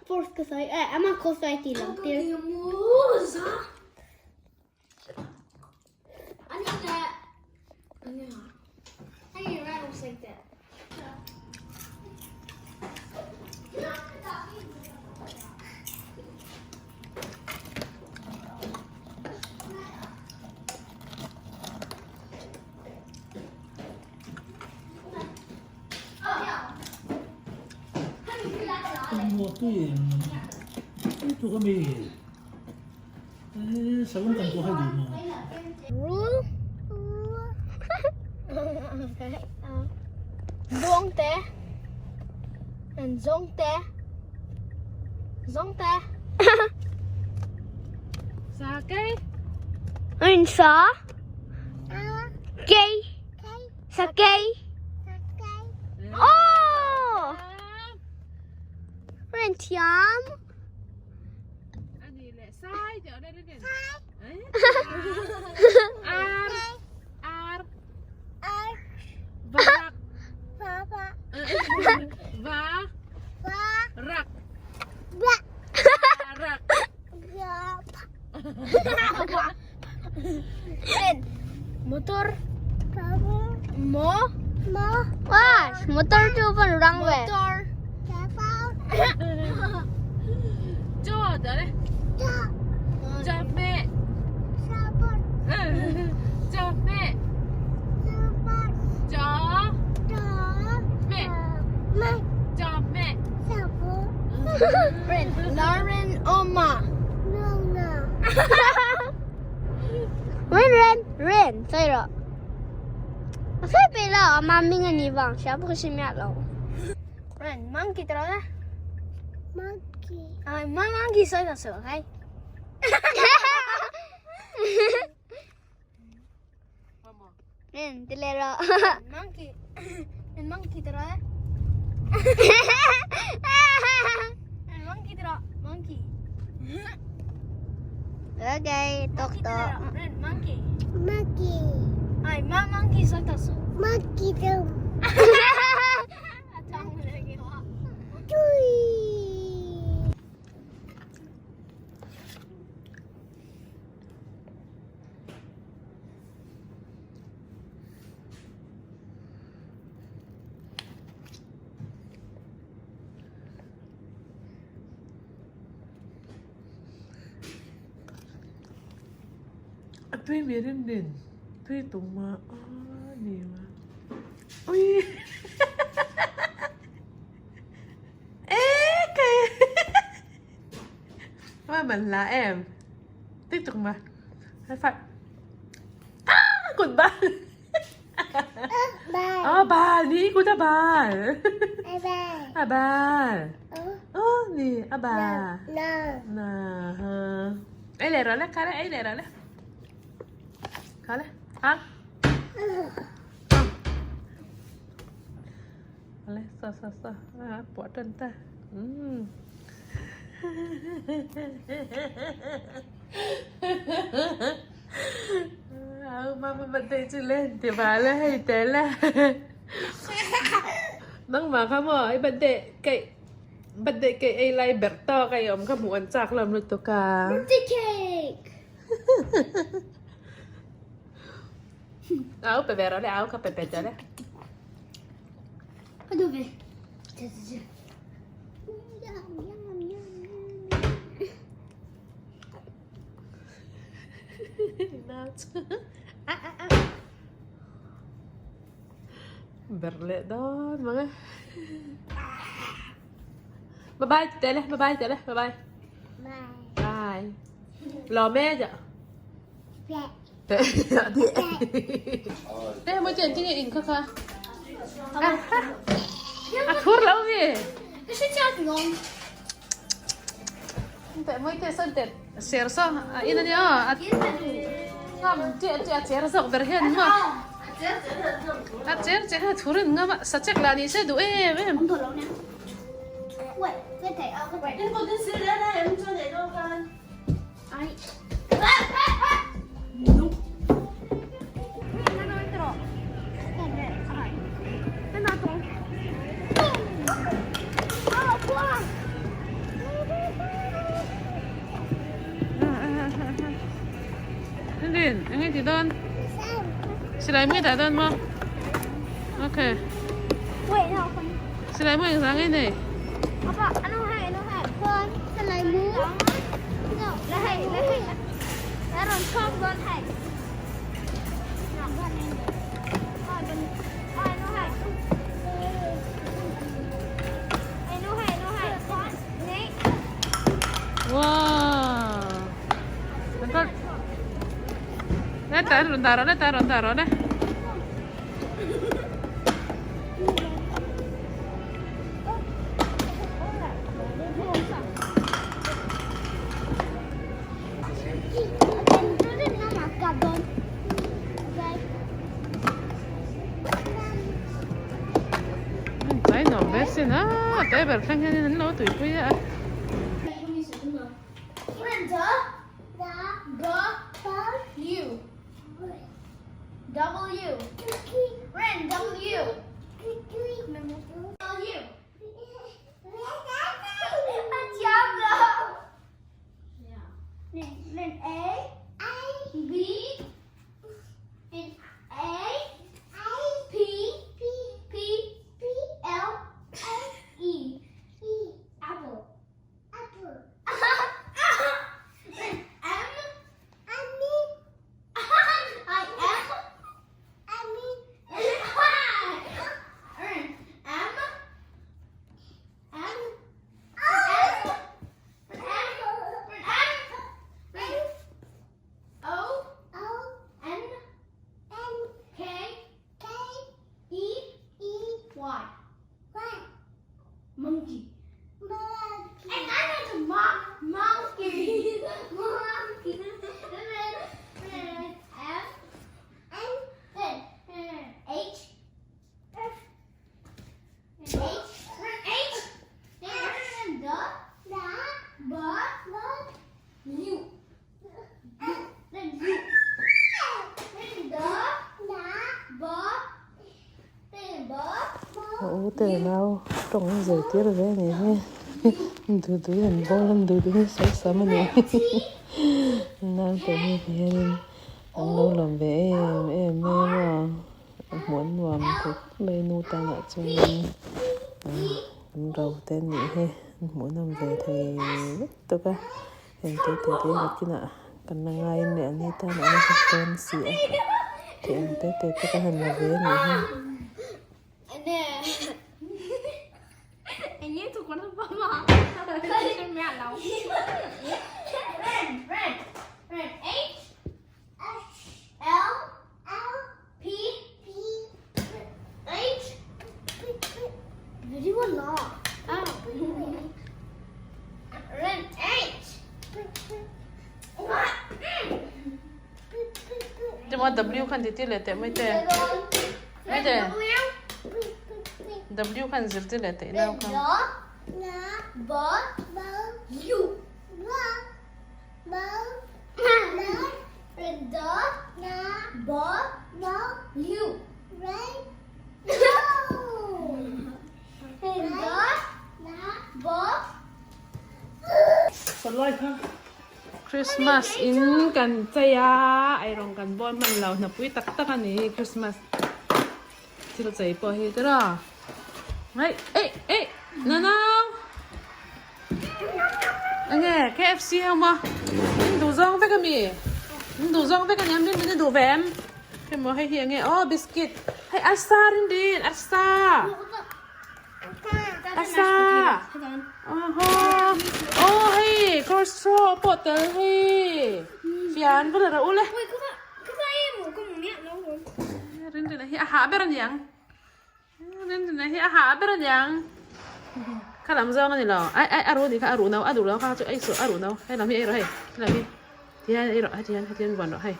Force ka sawi eh ama ko sawi ti lo tir. Rul Buangte and Zongte Zongte Sakei And sa Kei Sakei Oh Rin thiam Ani leh sai tih awh le rin. Ar ar Varak Va rak Rak Rin Motor Mo Wah motor chu van rang ve Motor Cho tih awh le Chawhmeh Chawhmeh Chaw meh Chawhmeh Rin Lauren Oma Rin Rin Rin sawi rawh A sawi peih lo ama hming a nih vang hria pawh ka hre miah lo Rin monkey tawh la Monkey Monkey sawi ta suh okay Rin ti leh rawh Monkey Rin monkey tawh la Rin monkey tawh rawh monkey Okay tok tok Rin monkey Monkey Ai ma monkey sawi ta suh Monkey tu A tui mi rin rin tui tung ma a ni ma ui Ma man la em tiếp tục mà high five ah goodbye Ờ bà ní của ta bà À bà Ờ nì à bà Nà hả Ấy lẹ rồi đấy, khá đấy, ấy lẹ rồi đấy Khá đấy, hả Le, so so so à, bỏ chân ta ừ. Au mama birthday chu le ti va le hei te le nangmah kha maw i birthday keih birthday keih ei lai ber tawk a i awm kha hmuh an chak hlawm lutuk a. Birthday cake. Au pe ve rawh le au kha pe pe tawh le. Ka duh ve. Ber leh dawn mang e. Bye bye ti teh le bye bye ti teh le bye bye. Bye. Lawm e chiah. Ê mới tiền chứ in khá khá. À thua lâu gì? Cái sẽ chơi được không? Tệ mới tiền sơn tiền ser so à in anh à ngam che che cher sok ber hian ma a cher che ha thurin ngam sa chek la ni se du em em. Wait, cái thầy ở cái In ko tin sir le em cho để đâu kan. Ai. ti dawn? Silai mu i dah dawn maw? Okay. Silai mu engzah nge nei? Wow! Hetah an rawn dah rawh le, hetah an rawn dah rawh le. Tlai nuam ve sin a, tlai ber thleng hianin an lo tuipui a. A u te nau tawng an zirtir ve a ni hi duh duhin an bawl an duh duhin sawi sam a ni nau te hi ti hianin an lo lawm ve em em mai a maw a hmuh an nuam khawp mai nu tanah chuanin an ro te an nih hi an hmuh nawm ve thei vek tawk a. Heng te te te nakinah kan la ngai in leh an ni tan an hre dawn si a tih ang te te te ka han la ve a nih hi. Chuma W khan ti tir leh teh mai te. Mai te. W khan zir tir leh teh nau kha. Christmas in kan chei a eirawng kan bawl hman lo hnapui tak tak a ni Christmas thil chei pawh hi tiraw Ei ei ei nanau. Enge KFC ho maw in duh zawng vek ami in duh zawng vek aniang min in duh ve em hei maw hei hi enge aw biscuit hei arsa rin rin arsa arsa aw aw hei cholesterol pawh tel hei fian va la rawh u le rin rin a hi a hah ber aniang. Rinrina hi a hah ber aniang kha lam zawng ani lo ai ai a ruh anih kha a ruh no a duh lo kha chu ei suh a ruh no hei lam hi ei rawh hei hei lam hi ti hian ei rawh heti hian heti hian vuan rawh hei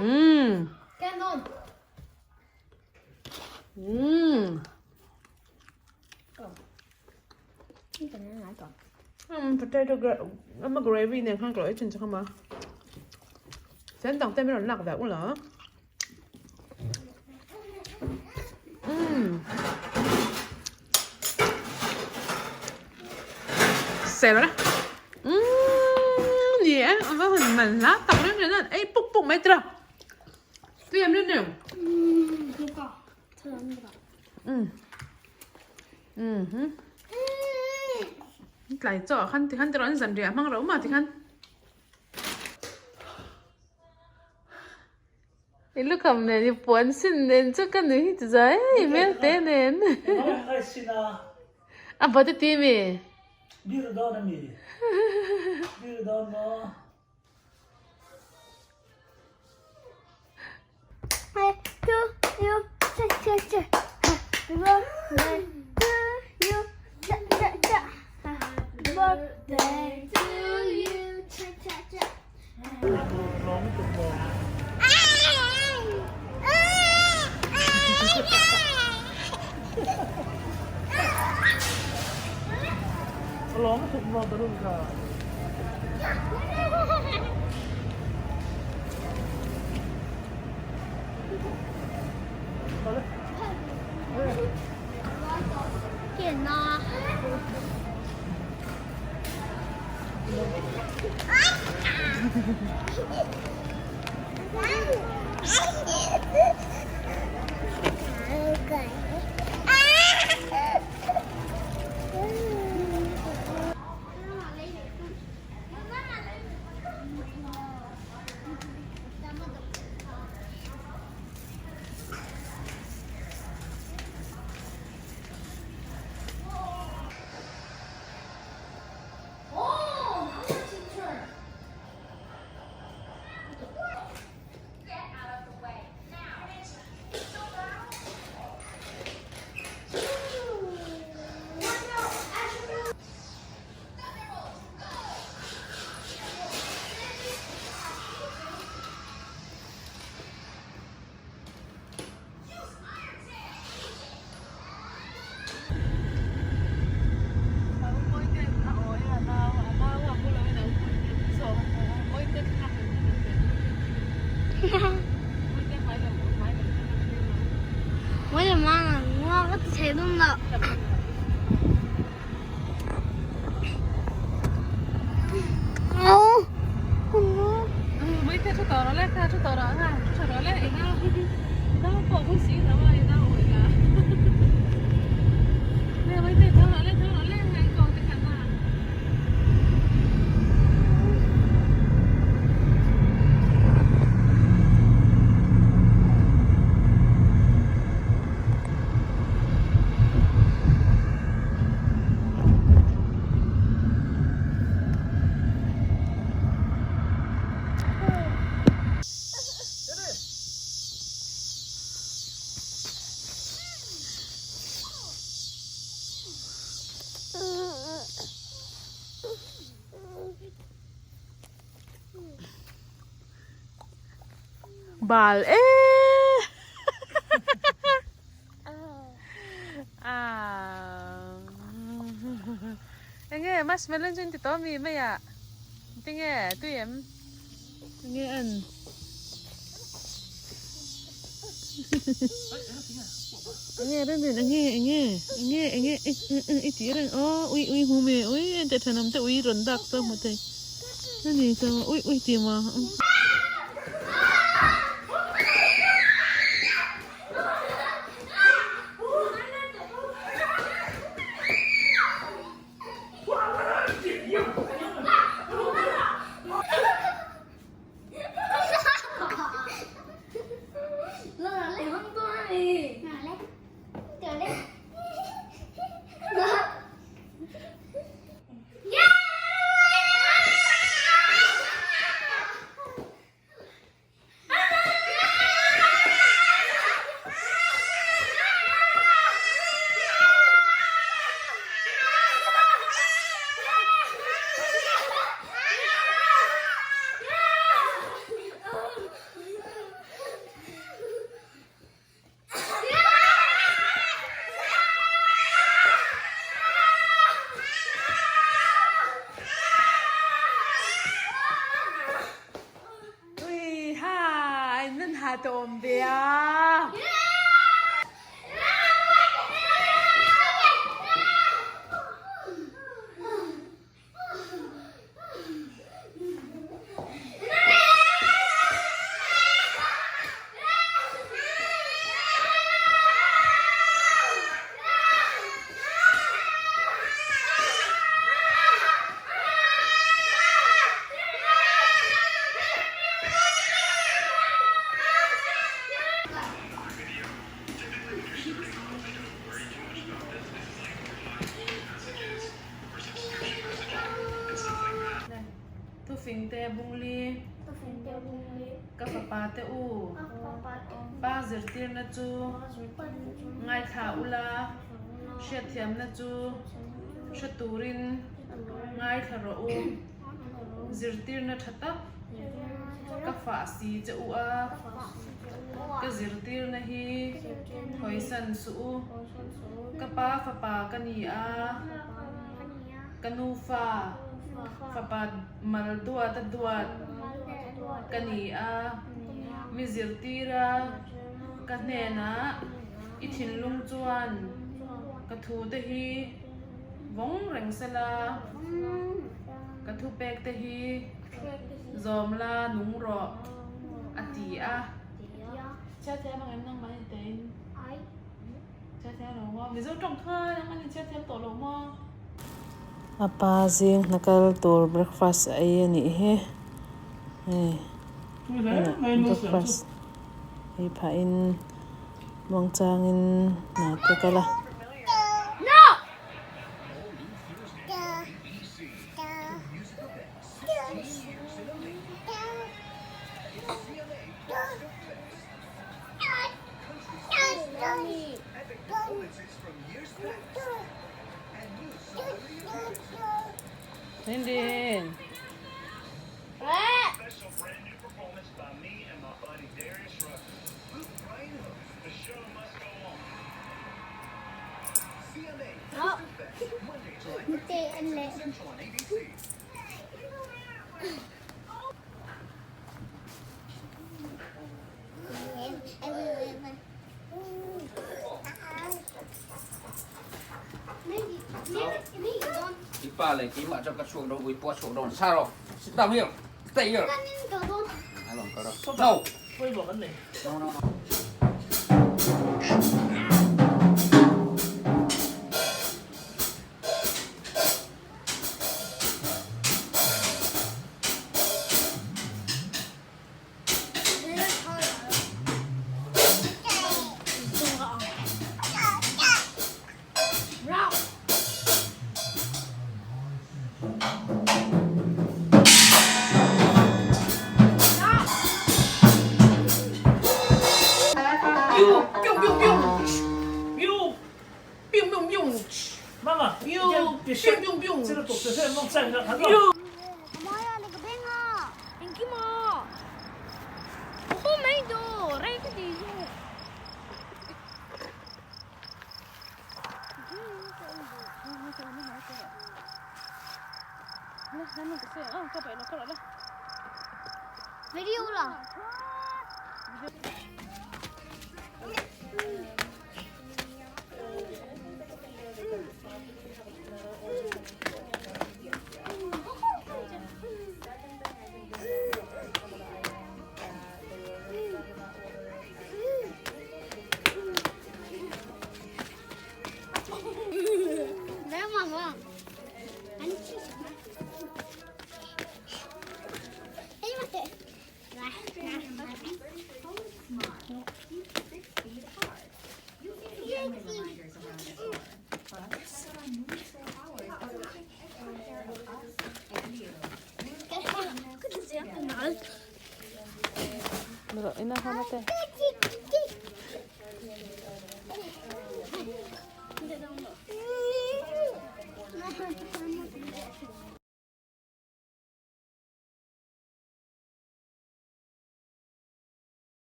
umm umm Potato ama gravy nen khan ka lo ei thin che kha ma. Sen dang te min rawn lak ve ula. Umm. Sel ra. Umm. va han man hla tak reng reng a ei puk puk mai tira tui em reng reng um tlai chaw ah khan tikhan tiraw an zanriah hmang reuh mah tikhan. I lukham nen i puan sin nen chu ka nui hi ti zai i hmel te nen. A bawt i ti mi? 我的妈！我太动了。 Bal e Enge marshmallow chu in ti tawh ami mai ah tinge tui em enge an Enge reng reng enge enge enge enge i tih reng aw ui ui hmu me ui ente thenawm te ui rawn dak chu a hmu thei ani chuan ui ui tih maw. Ui ha nan ha ta awm ve a. bungli. Ka fapa te u. Pa zirtirna chu ngaithla ula, hriatthiamna chu hre turin ngaithla rawh u. Zirtirna tha tak ka fah si che u a, ka zirtirna hi hawisan suh u. Ka pa fapa ka ni a, ka nu fa fapa mal duat a duat ka ni a, mi zirtira ka hnenah i thinlung chuan ka thu te hi vawng reng sela, ka thupek te hi zawm la nung rawh a ti a. Chhiathiam ang em nangmah ni tein? Chhiathiam lo maw? Mizo tawng kha nangmah ni chhiathiam tawh lo maw? A pa zing hna kal tur breakfast a ei a nih hi. Hei breakfast ei phahin muangchangin hna te kal a. I pa leh keimah chuan ka chhuak dawn ui pawh a chhuak dawn sa rawh sit down here stay here no no no.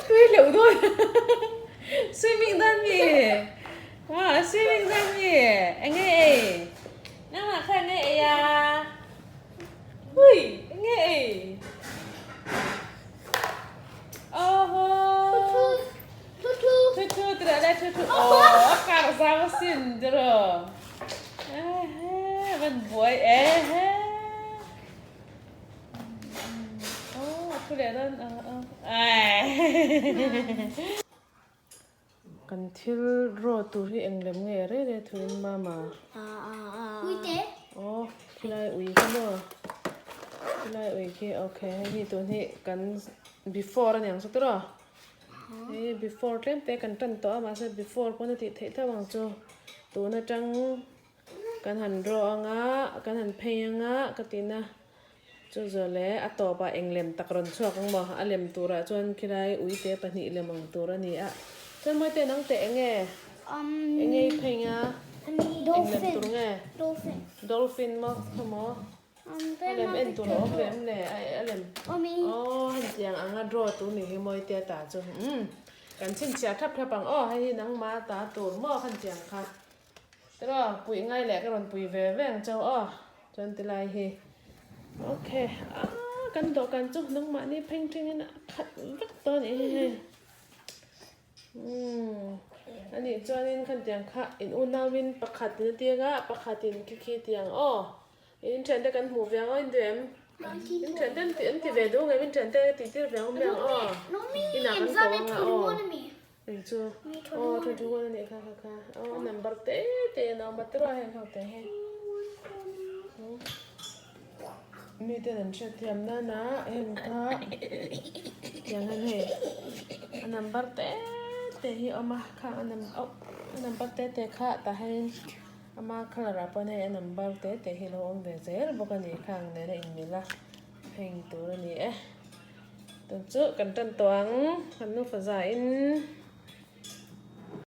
Tui leuh dawn swimming dawn mi wow swimming dawn mi eng nge ei nangmah kha eng nge ei a hui eng nge ei aww thu thu tira la thu thu aww a kar zau asin tiraw van buai e he. Kan thil raw tur hi eng lem nge rei rei thuin mama aw khilai ui kha maw khilai ui khi okay hei hi tun hi kan before a niang chu tiraw hei before tlem te kan tan tawh a mahse before pawn a tih theih tho ang chu tun atang kan han draw anga kan han phei anga ka tihna. Chu zawh leh a tawpah eng lem tak rawn chhuak ang maw? A lem turah chuan khilai uite pahnih lem ang tur a ni a. Chuan Mawite nang teh eng nge? Eng nge i phaing a? Eng lem tur nge? Dolphin maw? Khaw maw? A lem en tur a awm ve em le? A lem aw hetiang anga draw tur ni hi Mawite ta chu. Umm kan chhinchhiah thap thap ang aw hei hi nangma ta tur maw khantiang kha. Tiraw puih ngai leh ka rawn pui ve ve ang chau aw chuan ti lai hi ok ah kan dawhkan chu nangmahni pheng thengin a khat vek tawh a nih hi hei umm anih chuanin khatiang kha in unauin pakhatin a tir a pakhatin khi khi tiang aw in thiante kan hmuh ve ang aw in duh em in thiante an ti ve duh ang em in thiante tih tir ve ang awm ang aw inah kan ko ang a aw. Eng chu? Aw 21 a nih kha kha kha. Aw a number te te an awm a tiraw heng ho te hi. Mi ten an hriat thiam nana heng kha tiang hian hei a number te te hi a awm a kha a number oh a number te te kha tah hian ama colour ah pawh hei a number te te hi a lo awm ve zel bawk a ni khang nen a inmil a heng tur a ni e. Tun chu kan tan tawh ang kan nufa zain.